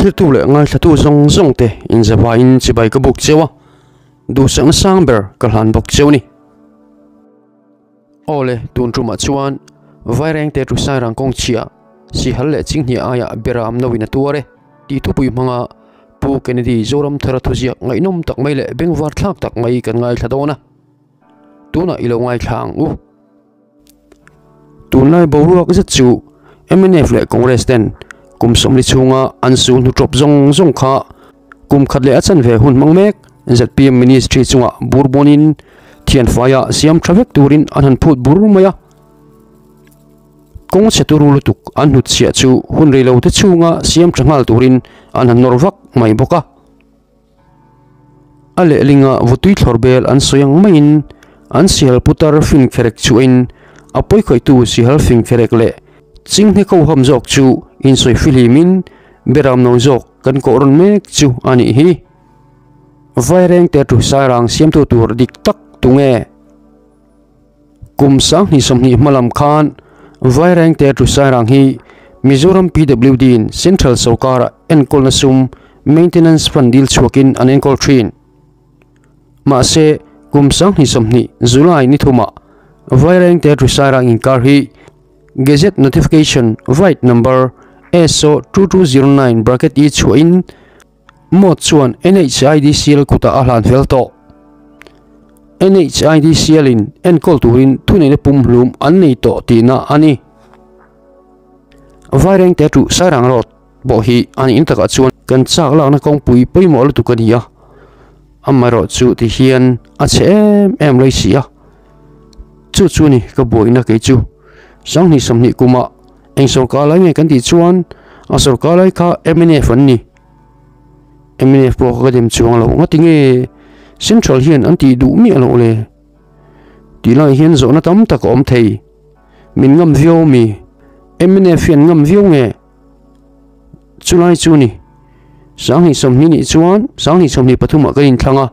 Thiltu leh ngaithlatu zawng zawng te inzavaiin chibai ka buk cheu a, duhsakna sang ber ka hlan bawk cheu a ni. Aw le, tun tumah chuan Vairengte tu Sairang kawng chhia Sihal leh Chinghnia aiah Beram no in a tuar e tih thupui hmanga Pu Kennedy Zoramthara thuziak ngaihnawm tak mai leh bengvar thlak tak mai kan ngaithla dawn a, tunah i lo ngaithla ang u. Tunlai boruak zet chu mnf leh Congress ten kum sawmli chhunga an sul hnu tawp zawng zawng kha kum khat leh a chanve hun hmang mek zpm ministry chungah bur bawnin thianfaia siam tha vek turin an han phut bur mai a. Kawng chhe turu lutuk an hnutchhiah chu hun rei lo te chhunga siam tha nghal turin an han nawr vak mai bawk a. A lehlinga vutui thlawr bel an sawi ang maiin an sihal putar fin kherek chuahin a pawikhawihtu sihal fing kherek leh chinghne ko ham zawk chu insawi fihlimin beram no zawk kan kawh rawn mek chu a nih hi. Vairengte tu sairang siamtu tur dik tak tunge? Kum 2020 hmalam khan Vairengte tu Sairang hi Mizoram PWD in Central sorkara enkawlna sum Maintenance Fund dil chhuakin an enkawl thin. Mahse, kum 2020 July ni thumah Vairengte tu Sairang inkar hi Gazette Notification Vide Number SO 2209 bracket E chhuahin Mawt chuan NHIDCL kutah a hlan fel tawh. NHIDCL in enkawl turin thuneihna pumhlum an nei tawh tihna a ni. Vairengte tu Sairang Road pawh hi an in takah chuan kan chak lakna kawngpui pawimawh lutuk a ni a, amaherawhchu ti hian a chhe em em lai si a. Chu chu ni ka buaina kei chu 2020 kumah Eng sorkar lai nge kan tih chuan a sorkar lai kha mnf an ni. Mnf pawh ka dem chuang lo ngati nge central hian an tih duh miah loh le. Tih lai hian zawhna tam tak a awm thei. Min ngam viau mi? Mnf hian ngam viau nge? Chulai chu ni. 2020 nih chuan 2023 ah kan inthlang a.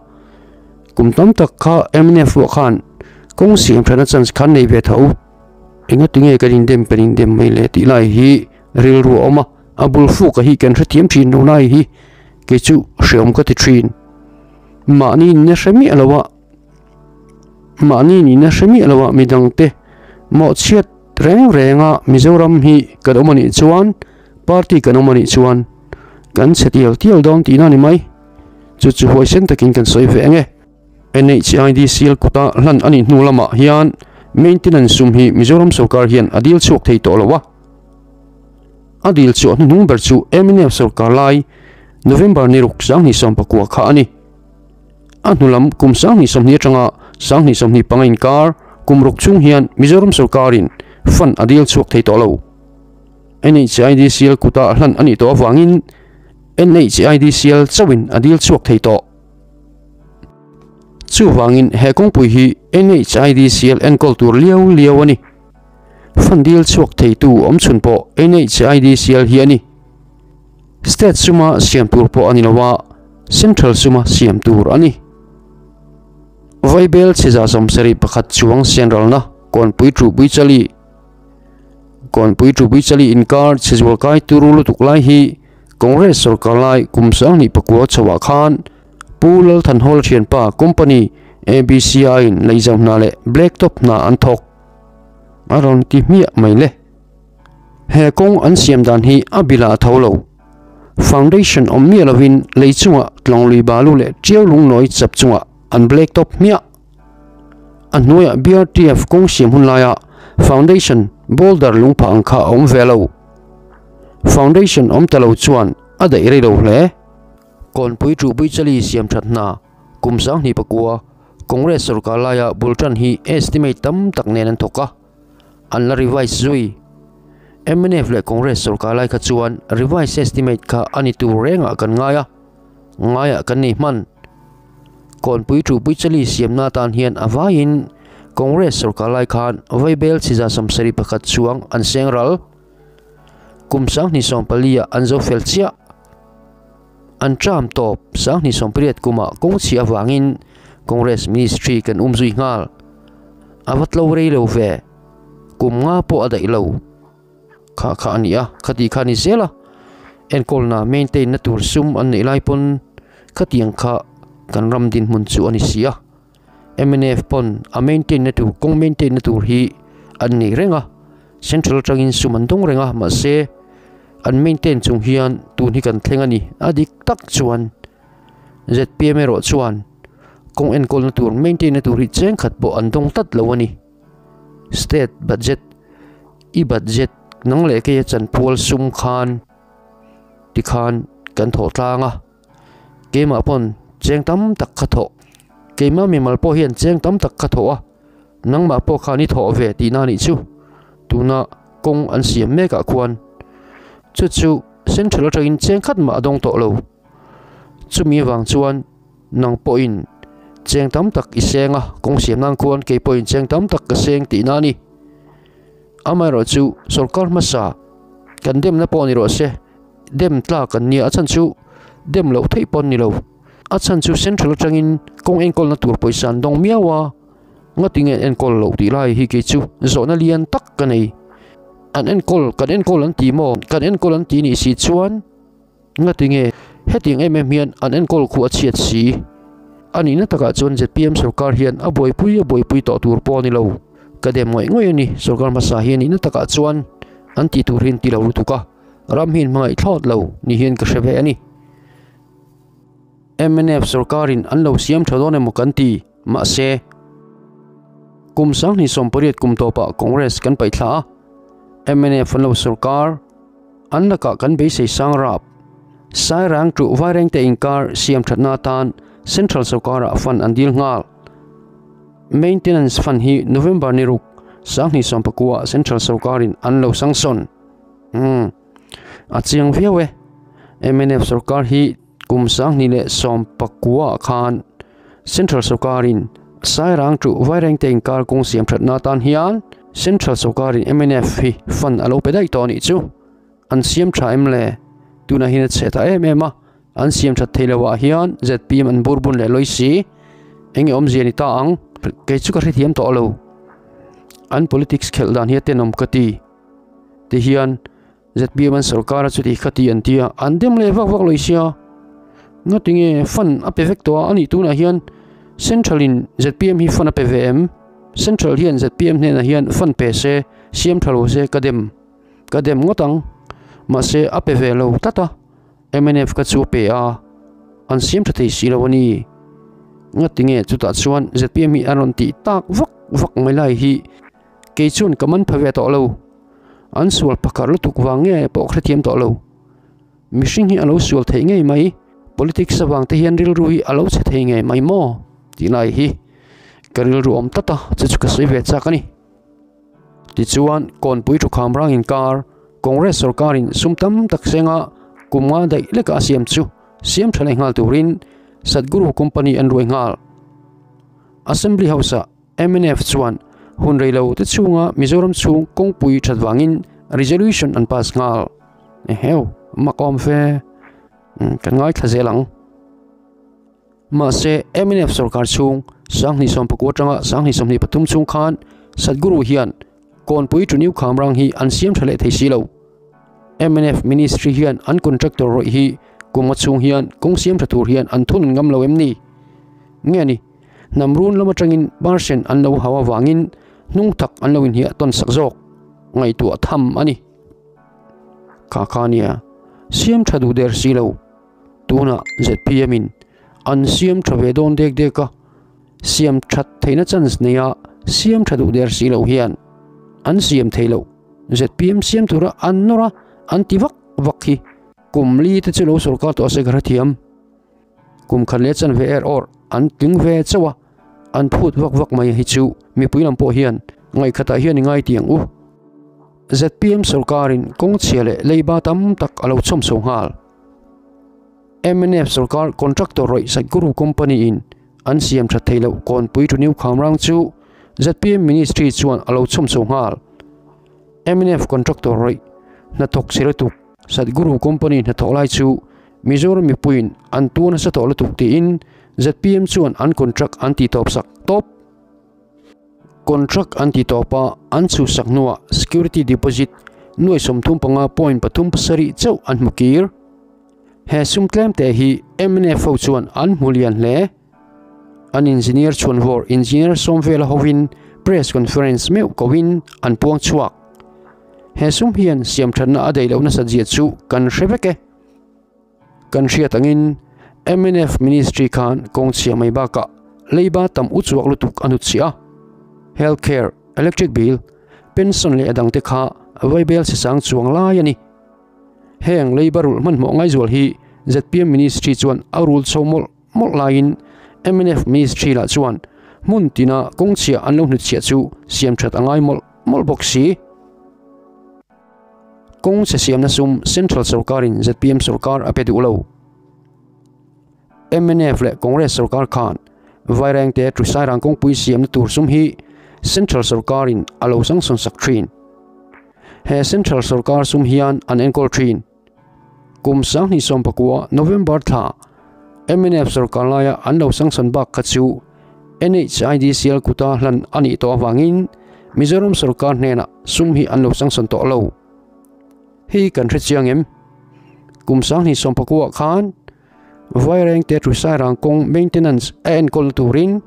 Kum tam tak kha mnf pawh khan kawng siam thatna chance khan nei ve tho. Engati nge kan indem kan indem mai le tih lai hi rilru a awm a, a bul fuk a hi kan hrethiam thin lo lai hi kei chu hreawm ka ti thin. Mahni nihna hre miah lo a, mahni nihna hre miah lo a midangte mawhchhiat reng reng a Mizoram hi kan awm a nih chuan party kan awm a nih chuan kan chhe tial tial dawn tihna a ni mai. Chu chu huaisen takin kan sawi ve ang e. NHIDCL kuta hlan a nih hnu lamah hian maintenance sum hi Mizoram sorkar hian a dil chhuak thei tawh lo a. A dil chhuah hnuhnung ber chu mnf sorkar lai November ni ruk 2019 kha a ni. A hnu lam kum 2020 atanga 2025 inkar kum ruk chhung hian Mizoram sorkarin fund a dil chhuak thei tawh lo. NHIDCL kuta hlan a nih tawh avangin NHIDCL chauhin a dil chhuak thei tawh. Chuvangin he kawngpui hi NHIDCL enkawl tur liau liau a ni. Fund dil chhuak theitu awm chhun pawh NHIDCL hi a ni. State suma siam tur pawh a ni lo a, Central suma siam tur a ni. Vaibel chhiza 71 chuang sianralna Kawnpui Ṭuhpui Chali Kawnpui Ṭuhpui Chali inkar chhe zualkai turu lutuk lai hi Congress sorkar lai kum 2009 chhoah khan Pu Lalthanhawla thianpa company ABC-a in leizau hna leh black top hna an thawk a rawn ti hmiah mai le. He kawng an siam dan hi a bilah a tho lo. Foundation awm miah lovin lei chungah tlawnglui balu leh tiau lungnawi chap chungah an black top hmiah. A hnuaiah BRTF kawng siam hun laia foundation boulder lungphah ang kha a awm ve lo. Foundation awm ta lo chuan a daih rei lo hle. Kawnpui Ṭuhpui Chali siam ṭhat hna kum 2009 Congress sorkar laia bul ṭan hi estimate tam tak nen an thawk a, an la revise zui. Mnf leh Congress sorkar lai kha chuan revise estimate kha a ni tur rengah kan ngai a, ngaiah kan nei hman. Kawnpui Ṭuhpui Chali siamna atan hian a vaiin Congress sorkar lai khan Vaibel chhiza 71 chuang an seng ral. Kum 2024 ah an zo fel chiah. An term tawp 2018 kumah kawng chhia avangin Congress Ministry kan um zui nghal. A va tlo rei lo ve. Kum nga pawh a daih lo. Kha kha a ni a, khati kha a ni zel a. Enkawlna, maintain, na tur sum an neih lai pawn khatiang kha kan ram dinhmun chu a ni si a. Mnf pawn a maintain na tur, kawng maintain na tur hi an nei reng a, central atangin sum an dawng reng a, mahse an maintain chung hian tun hi kan thleng a ni. A dik tak chuan zpm erawh chuan kawng enkawlna tur, maintain na tur hi cheng khat pawh an dawng tlat lo a ni. State budget, i budget nang leh keia chanpual sum khan tikhan kan thawh tlang a, keimah pawn cheng tam tak kha thawh, keimah mimal pawh hian cheng tam tak kha thawh a, nangmah pawh khan i thawh ve tihna a nih chu, tuna kawng an siam mek ah khuan chu chu central atangin cheng khat mah a dawng tawh lo, chumi avang chuan nang pawhin cheng tam tak i seng a, kawng siam nan khuan kei pawhin cheng tam tak ka seng tihna a ni. Amaherawhchu sorkar hmasa kan demna pawh ni rawh se, dem tlak an nia, a chhan chu dem loh theih pawh an ni lo. A chhan chu central atangin kawng enkawlna tur pawisa an dawng miau a, ngati nge an enkawl loh tih lai hi kei chu zawhna lian tak ka nei. An enkawl, kan enkawl an ti maw? Kan enkawl an ti nih si chuan ngati nge hetiang em em hian an enkawl khuh a chhiat si? A nihna takah chuan zpm sorkar hian a buaipui a buaipui tawh tur pawh a ni lo. Ka dem ngawih ngawih a ni, sorkar hmasa hi a nihna takah chuan an tih tur hi an ti lo lutuk a, ram hi an hmangaih thlawt lo ni hian ka hre ve a ni. Mnf sorkarin an lo siam tha dawn emaw kan ti, mahse, kum 2018 kum tawpah Congress kan paih thla a, mnf an lo sorkar, an lakah kan beisei sang rap. Sairang tuh Vairengte inkar siam thatna atan Central sorkarah fund an dil nghal. Maintenance Fund hi November ni ruk, 2019 Central sorkarin an lo sanction. Umm, a chiang viau e. Mnf sorkar hi kum 2019 khan Central sorkarin Sairang to Vairengte inkar kawng siam thatna atan hian Central sorkarin mnf hi fund a lo pe daih tawh a nih chu. An siam tha em le? Tunah hian a chhe ta em em a. An siam that thei lo ah hian zpm an bur bun leh lawi si. Eng nge awmzia ni ta ang? Kei chu ka hrethiam tawh lo. An politics khelh dan hi a tenawm ka ti. Ti hian zpm an sorkar a chuti kha ti an ti a, an dem leh vak vak lawi sia. Ngati nge fund a pe vek tawh a, ani tunah hian central in zpm hi fund a pe ve em? Central hian zpm hnenah hian fund pe se, siam tha lo se ka dem. Ka dem ngawt ang. Mahse a pe ve lo tlat a. Mnf ka chu a pe a, an siam tha thei si lo a ni. Ngati nge chutah chuan zpm hi an rawn tih tak vak vak mai lai hi kei chuan ka man pha ve tawh lo. An sual phakar lutuk vang nge pawh ka hrethiam tawh lo. Mihring hi a lo sual theih ngei mai, politics avang te hian rilru hi a lo chhe thei ngei mai maw tih lai hi ka rilru awm tlat a, chu chu ka sawi ve chak a ni. Tichuan, Kawnpui Thukham rang inkar Congress sorkarin sum tam tak senga kum nga daih leka a siam chu siam tha leh nghal turin Satguru Company an ruai nghal. Assembly House-ah mnf chuan hun rei lo te chhunga Mizoram chhung kawngpui that vangin resolution an pass nghal. Eheu, mak awm fe. Kan ngaithla zel ang. Mahse, mnf sorkar chhung 2019 atanga 2023 chhung khan Sadhguru hian Kawnpui to New Khamrang hi an siam tha leh thei si lo. Mnf ministry hian an contractor rawih hi kum nga chhung hian kawng siam tha tur hian an thunun ngam lo em ni? Nge ni, hnam run lam atangin parsen an lo hau avangin hnung tak an lo inhiah tawn sak zawk ngaihtuah tham a ni. Kha kha nia, siam tha duh der si lo. Tunah zpm in an siam tha ve dawn dek dek a, siam that theihna chance neia siam tha duh der si lo hian an siam thei lo. Zpm siam tura an nawr a, an ti vak vak hi kum li te chu lo sorkar tawh se ka hrethiam. Kum khat leh chanve er awr an tling ve chauh a, an phut vak vak mai hi chu mipui lam pawh hian ngaihkhatah hian i ngai tiang u. Zpm sorkarin kawngchhia leh leiba tam tak a lo chhawm chho nghal. Mnf sorkar contractor rawih Satguru Company in an siam that thei loh Kawnpui to New Khamrang chu zpm Ministry chuan a lo chhawm chho nghal. Mnf contractor rawih hnathawk chhe lutuk Satguru Company hnathawh lai chu Mizoram mipuiin an tu nasa tawh lutuk tiin zpm chuan an contract an ti tawp sak tawp. Contract an ti tawp a, an chhuhsak hnuah security deposit Nuai 35 point pathum pasarih chauh an hmu kir. He sum tlem te hi mnf ho chuan an hmu lian hle. An engineer chhuanvawr Engineer Sawmvela hovin press conference meuh kohin an puang chhuak. He sum hian siamthatna a daih loh nasat zia chu kan hre vek e. Kan hriat angin mnf ministry khan kawng chhia mai bakah leiba tam u chuak lutuk a hnutchhiah a. Health care, electric bill, pension leh a dangte kha vaibel chhe sang chuang lai a ni. Heng leiba rulh hmanhmawh ngaizual hi zpm ministry chuan a rul chho mawlh mawlh laiin mnf ministry lah chuan hmun tina kawng chhia an lo hnutchhiah chu siam that a ngai mawlh mawlh bawk si. Kawng chhe siamna sum Central sorkarin zpm sorkar a pe duh lo. Mnf leh Congress sorkar khan Vairengte Tusairang kawngpui siamna tur sum hi Central sorkarin a lo sanction sak thin. He Central sorkar sum hian an enkawl thin. Kum 2019 November thla mnf sorkar laia an lo sanction bak kha chu NHIDCL kuta hlan a nih tawh avangin Mizoram sorkar hnenah sum hi an lo sanction tawh lo. Hei kan hre chiang em? Kum 2019 khan Vairengte Tusairang kawng maintenance a enkawl turin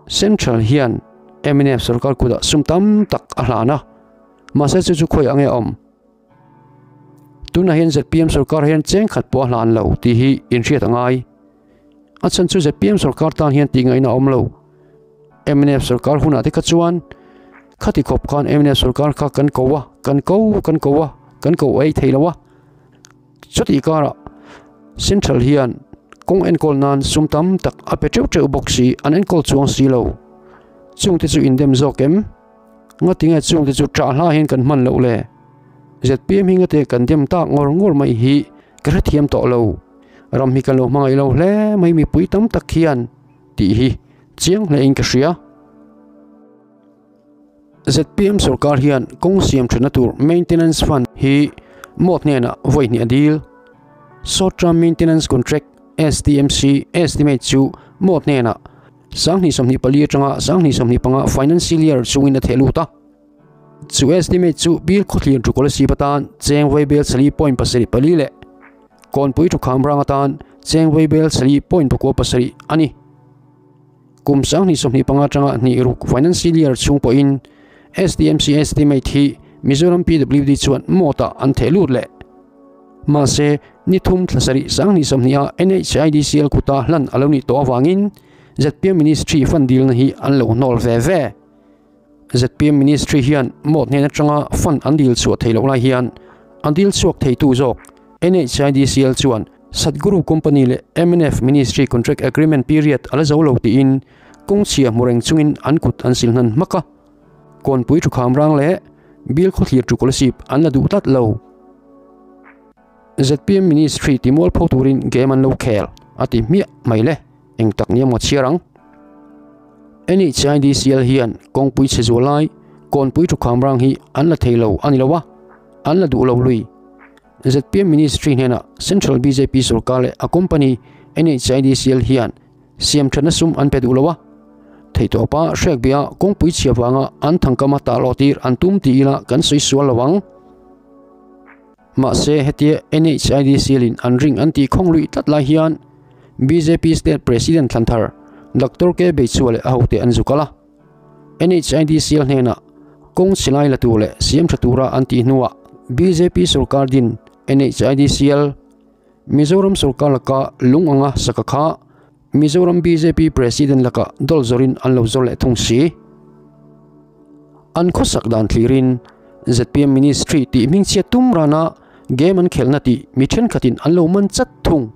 Central hian mnf sorkar kutah sum tam tak a hlan a, mahse chu chu khawi ang e awm? Tunah hian zpm sorkar hian cheng khat pawh a hlan lo tih hi inhriat a ngai. A chhan chu zpm sorkar tan hian tih ngaihna a awm lo. Mnf sorkar hunah te kha chuan khati khawp khan mnf sorkar kha kan ko a, kan ko kan ko a, kan ko ei thei lo a. Chutih karah Central hian kawng enkawl nan sum tam tak a pe teuh teuh bawk si, an enkawl chuang si lo. Chungte chu indem zawk em? Ngatinge chungte chu ṭah hla hian kan hman loh le? Zpm hi ngate kan dem tak ngawr ngawr mai hi ka hrethiam tawh lo. Ram hi kan lo hmangaih lo hle mai mipui tam tak hian tih hi chiang hle in ka hria. Zpm sorkar hian kawng siam ṭhatna tur maintenance fund hi mawt hnenah vawi hnih a dil. Short term maintenance contract, STMC, estimate chu mawt hnenah 2024 atanga 2025 financial year chungin a theh lut a. Chu estimate chu Bill Khawthlir Tukolosip atan cheng vaibel sali point pasarih pali leh Kawnpui Thukham rang atan cheng vaibel sali point pakua pasarih a ni. Kum 2025 atanga hnih ruk financial year chhung pawhin STMC estimate hi Mizoram PWD chuan mawtah an theh lut leh. Mahse, ni thum thla sarih 2020 ah NHIDCL kuta hlan a lo nih tawh avangin zpm Ministry fund dilna hi an lo hnawl ve ve. Zpm Ministry hian mawt hnen atanga fund an dil chhuah theih loh lai hian an dil chhuak theitu zawk NHIDCL chuan Satguru Company leh mnf Ministry contract agreement period a la zo lo tiin kawng chhia hmu reng chungin an kut an sil hnan hmak a. Kawnpui thukham rang leh Bill khawthlir chu Kolasib an la duh tlat lo. Zpm Ministry ti mualpho turin game an lo khel a ti hmiah mai le, eng tak nia maw chhiar ang. NHIDCL hian kawngpui chhe zual lai Kawnpui thukham rang hi an la thei lo a ni lo a, an la duh lo lui. Zpm Ministry hnenah Central bjp sorkar leh a company NHIDCL hian siam thatna sum an pe duh lo a, theihtawpa hrekbia kawngpui chhia vanga an thangkama tah tir an tum ti ila kan sawi sual lo ang. Mahse hetia NHIDCL in an ring an tih khawng luih tlat lai hian bjp State President thlanthar Doctor K Beichhua leh a hote an zuk al a. NHIDCL hnenah kawng chhilai la tur leh siam tha tura an tih hnuah bjp sorkar din NHIDCL Mizoram sorkar laka lung anga saka kha Mizoram bjp President laka dawlh zawrin an lo zawr leh thung si. An khawsak dan thlirin zpm Ministry tih hmingchhiat tum rana game an khelhna tih mi thenkhatin an lo man chat thung.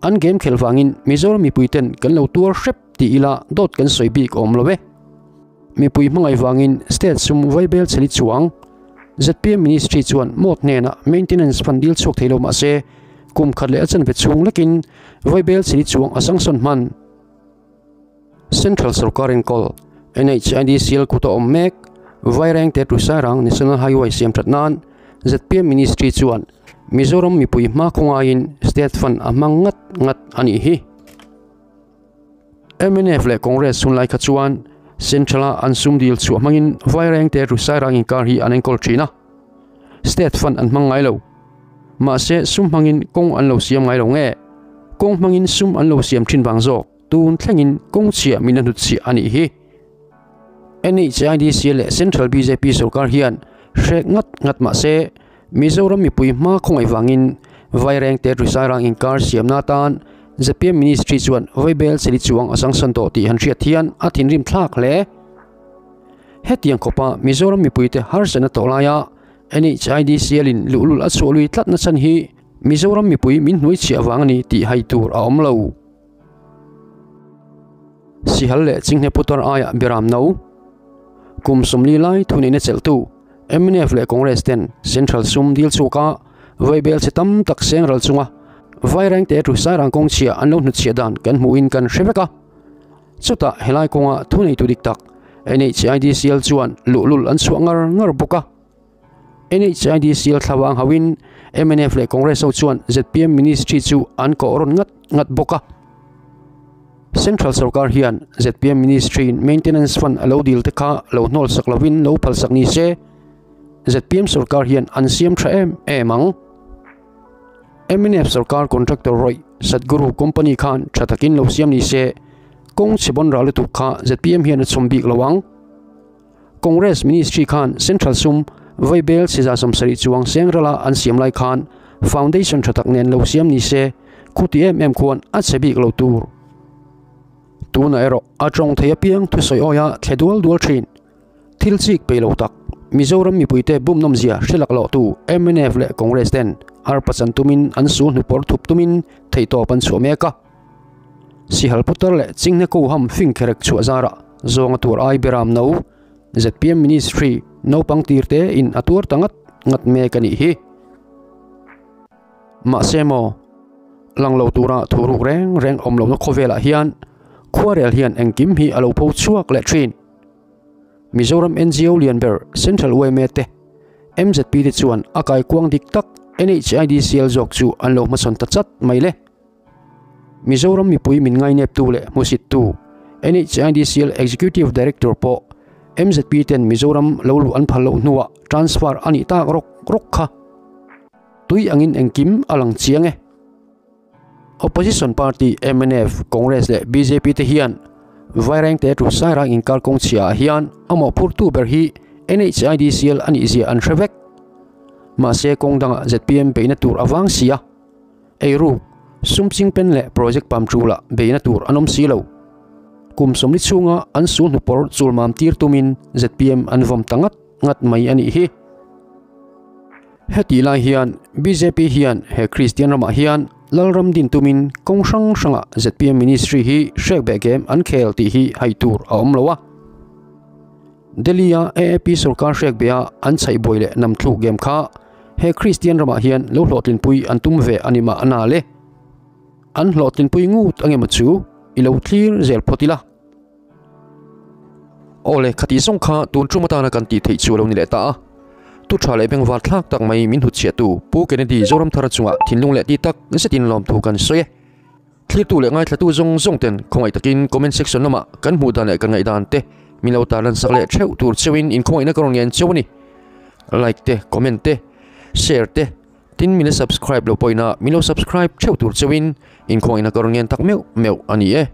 An game khelh vangin Mizoram mipuiten kan lo tuar hrep tih ila dawt kan sawi bik awm lo e. Mipui hmangaih vangin state sum vaibel chheli chuang zpm Ministry chuan mawt hnenah maintenance fund dil chhuak thei lo mah se kum khat leh a chanve chhung lekin vaibel chheli chuang a sanction hman. Central sorkar enkawl NHIDCL kuta awm mek Vairengte to Sairang National Highway siam that nan zpm Ministry chuan Mizoram mipui hma khawngaiin state fund a hmang ngat ngat a nih hi. Mnf leh Congress hunlai kha chuan Central-a an sum dil chhuah hmangin Vairengte Rusairang inkar hi an enkawl thin a, State fund an hmang ngai lo. Mahse sum hmangin kawng an lo siam ngai lo nge? Kawng hmangin sum an lo siam thin vang zawk tun thlengin kawng chhia min a hnutchhiah a nih hi. NHIDC leh Central bjp sorkar hian hrek ngat ngat mahse Mizoram mipui hma khawngaih vangin Vairengte Risairang inkar siamna atan zpm Ministry chuan Vaibel cheli chuang a sangsan tawh tih han hriat hian a thinrim thlak hle. Hetiang khawpa Mizoram mipuite harsatna tawh laia NHIDCL in luhlul a chhuah lui tlatna chhan hi Mizoram mipui min hnuaichhiah vang a ni tih hai tur a awm lo. Sihal leh Chinghne Putar aiah Beram No. Kum 40 lai thuneihna chelhtu mnf leh Congress ten Central sum dil chhuaka vaibel chhe tam tak seng ral chunga Vairengte thu Sairang kawng chhia an lo hnutchhiah dan kan hmuhin kan hre vek a. Chutah helai kawnga thuneitu dik tak NHIDCL chuan luhlul an chhuah ngar ngar bawk a. NHIDCL thlavang hauhin mnf leh Congress ho chuan zpm Ministry chu an kawh rawn ngat ngat bawk a. Central sorkar hian zpm Ministry in Maintenance Fund a lo dil te kha lo hnawl sak lovin lo phal sak ni se, zpm sorkar hian an siam tha em em ang. Mnf sorkar contractor rawih Satguru company khan tha takin lo siam ni se, kawng chhe bawn ral lutuk kha zpm hian a chhawm bik lo ang. Congress Ministry khan Central sum vaibel siza 70 chuang seng rala an siam lai khan foundation tha tak nen lo siam ni se, khuti em em khuan a chhe bik lo tur. Tuna erawh a tawng thei apiang thusawi awia thle dual dual thin. Thil chik pe lo tak Mizoram mipuite bum nawmzia hre lak loh tu mnf leh Congress ten arpa chan tumin an sul hnupawr thup tumin theihtawp an chhuah mek a. Sihal putar leh Chinghne ko ham fing kherek chhuah zarah zawnga tur ai beram no zpm Ministry naupang tir te in a tuar ta ngat ngat mek a nih hi. Mahse maw, lang lo tura thu ruk reng reng awm lohna khawvelah hian khuarel hian engkim hi a lo pho chhuak leh thin. Mizoram NGO lian ber Central yma te, MZP te chuan a kaikuang dik tak NHIDCL zawk chu an lo hmasawn ta chat mai le. Mizoram mipui min ngaineptu leh hmusittu NHIDCL Executive Director pawh MZP ten Mizoram lo luh an phal loh hnuah transfer a nih tak rawk rawk kha. Tui angin engkim a lang chiang e. Opposition party mnf, Congress leh bjp te hian Vairengte tu Sairang inkar kawng chhia ah hian a mawhphurtu ber hi NHIDCL a nih zia an hre vek. Mahse kawng dangah zpm beihna tur a vang si a. Eiru, sum chingpen leh project pam ṭulah beihna tur an awm si lo. Kum 40 chhunga an sul hnupawr chulmam tir tumin zpm an vawm ta ngat ngat mai a nih hi. Hetih lai hian bjp hian he Kristian ramah hian Lalram din tumin kawng hrang hrangah zpm ministry hi hrek beh kem an khel tih hi hai tur a awm lo a. Delhi-a AAP sorkar hrek beha an chhaih buai leh nam thluk game kha he Kristian ramah hian lo hlawhtlinpui an tum ve a ni mah na le. An hlawhtlinpui ngut angemaw chu i lo thlir zel phawt ila. Aw le, khatih zawng kha tun tum atana kan tih theih chu a lo ni leh ta a. Tu tha leh bengvar thlak tak mai min hnutchhiahtu Pu Kennedy Zoramthara chungah thinlung leh ti tak zetin lawmthu kan sawi e. Thlirtu leh ngaithlatu zawng zawng ten khawngaih takin comment section lamah kan hmuh dan leh kan ngaihdan te min lo tarlan sak leh theuh tur cheuhin inkhawngihna ka rawn ngen cheu a ni. Like te, comment te, share te, tin min la subscribe lo pawhin a min lo subscribe theuh tur cheuhin inkhawngihna ka rawn ngen tak meuh meuh a ni e.